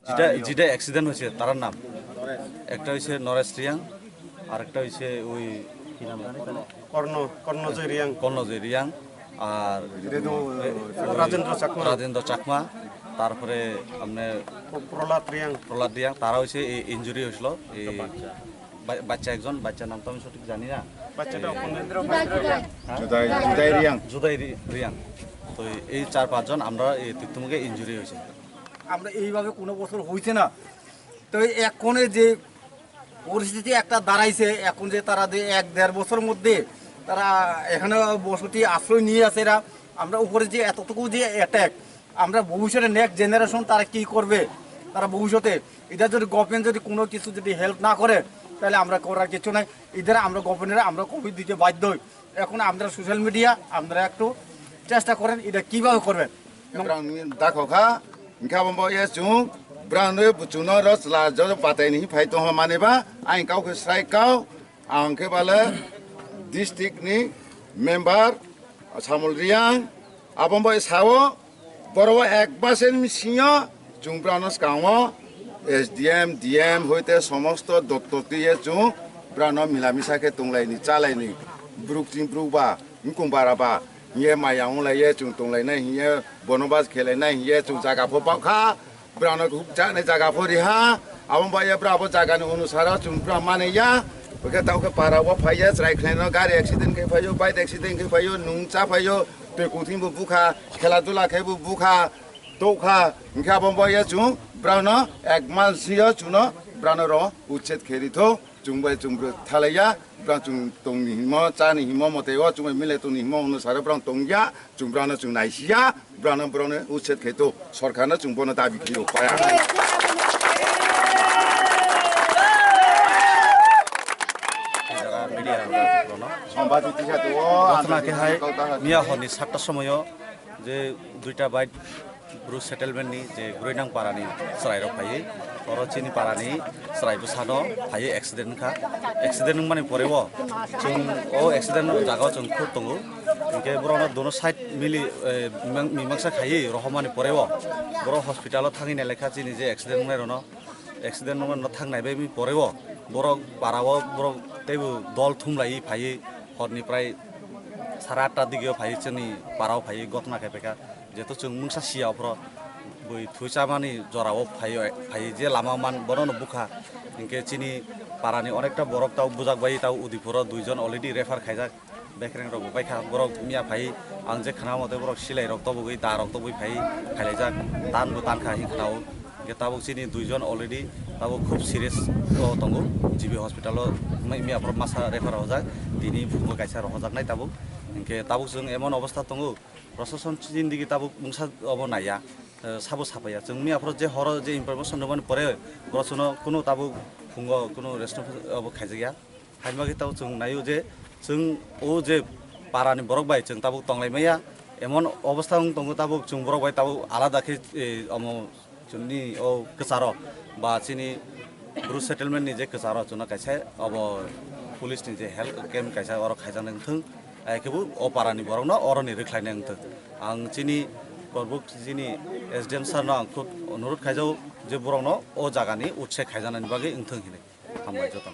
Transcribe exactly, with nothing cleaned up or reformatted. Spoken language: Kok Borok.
যেটা, যেটা অ্যাক্সিডেন্ট হয়েছে, তার নাম একটা হয়েছে নরেশ রিয়াং, আর একটা হয়েছে ওই কি নাম জানি তাহলে? কর্ণ, কর্ণজয় রিয়াং। কর্ণজয় রিয়াং, আর রেদু, রাজেন্দ্র চাকমা। রাজেন্দ্র চাকমা, তারপরে আপনার প্রহ্লাদ রিয়াং। প্রহ্লাদ রিয়াং, তারা হয়েছে এই ইনজুরি হয়েছিল। এই বা-, বাচ্চা একজন, বাচ্চার নাম তো আমি সঠিক জানি না। বাচ্চাটা এই কোন? হ্যাঁ? জুদাই, জুদাই রিয়াং। জুদাই রি-, রিয়াং। তো এই চার পাঁচজন আমরা এই তিক্তমুখে ইনজুরি হয়েছে। আমরা এইভাবে কোনো বছর হইছে না। তো এই এক্ষণে যে পরিস্থিতি একটা দাঁড়াইছে, এখন যে তারা যে এক দেড় বছর মধ্যে তারা এখানে বসতি আশ্রয় নিয়ে আছে এরা, আমরা উপরে যে এতটুকু যে অ্যাটাক, আমরা ভবিষ্যতে নেক্সট জেনারেশন তারা কি করবে, তারা ভবিষ্যতে এটা যদি গভর্নমেন্ট যদি কোনো কিছু যদি হেল্প না করে, তাহলে আমরা করার কিছু নাই। এদের আমরা গভর্নমেন্টে আমরা কপি দিতে বাধ্য হই। এখন আমরা সোশ্যাল মিডিয়া, আপনারা একটু চেষ্টা করেন এটা কিভাবে করবেন। Brang ni dakho kha, hingkhe abo bo ye chwng brang ni buchung no ro chwla jo patai ni phai tongma manwi ba, ang kau khe srai kau, ang khe bale district ni member Samul Riang, abo bo sao, borok ek base ni bisingo chwng brang no swkango S D M, D M hoite somosto doptor twi ye chwng brang no mila misa khe tonglaini chalaini, bruk ching bruk ba. Wngkung bara ba, hiye maya wnglaye chwng tonglainai hiye, bono bas khelainai hiye chwng jaga pho bakha, brano hukjaknai jaga pho riha, abo bai ye brabo jagani onusaro chwng bra mane ya, hwnkhe tao khe para o phaiya, chwrai khlaino gari accident khe phaio, bike accident khe phaio, nung cha phaio, twi kuthing bo bukha, khela dula khe bo bukha, tokha, hwnkhe abo bai ye chwng brano ek mas sio chwngno brano ro uchet khe rithok. Chwng bai chwng bwrwi thalaiya, brang chwng tongni himo, chani himo, mote o chwng bai mile tongni himo, hwnwi saro brang tongya, chwng brangno chwng naisiya, brangno borokno uchet khe to, sorkarno chwng bono dabi khlio paya. Sombadi tisa to o, Ghotona khe hai miya horni satta somoyo je duita bike Bru settlement ni je Groinang para ni chwrai rok phaiwi, oro chini para ni chwrai bwsano phaiwi accident wngkha. Accident wngmani pore o chwng o accident jaga o chwng khuk tongo. Hinkhe borok no dono side mili, eh, mimang-, mimangsa khaiwi rohormani pore o borok hospital o thangwi nailai kha chini je accident wngnai rok no. Accident wngmano thang naibai pore o borok para o borok teibo dol thumlaiwi phaiwi horni prai sara atta digio phaiwi chini para o phaiwi gotna khai phaikha. Jeto chwng mungsa siya aphro bui thwi chamani jora o phaiwi, phaiwi je lama man bono no bukha. Hinkhe chini para ni onekta borok tao bujak bai tao Udipuro duijon already refer khaijak. Bekereng rok bo paikha, borok miya phai ang je khna mate borok silai rok tobogwi, da rok tobogwi phai khailaijak, tan bo tan kha hinwi khnao. Hinkhe tabuk chini duijon already tabuk khub serious o tongo, G B hospital o mi-, miya borok masa refer rojak, tini phungo kaisa rohojaknai tabuk. Hinkhe tabuk chwng emon obostha tongo, prosason chini digi tabuk mungsa obo naiya, eh, sabo sapaiya. Chwng miya phoro je horo je information rwmani pore borok chwngno kunu tabuk phungo kunu response obo khaijakya. Haima khe tabuk chwng naio je chwng o je para ni borok bai chwng tabuk tonglai maya, emon obostha wng tongo tabuk chwng borok bai tabuk alada khe, eh, omo chwngni o kwcharo ba chini Bru settlement ni je kwcharo chwngno kaisa obo police ni je health camp kaisa oro khaijaknai wngthwng, ai khe bo o para ni borok no oro ni rwkhlai nai wngthwng. Ang chini Korbuk chini S D M sir no ang khub onurodh khaijago je borok no o jaga ni utse khaijaknai ni bagwi wngthwng hinwi. Hambai joto.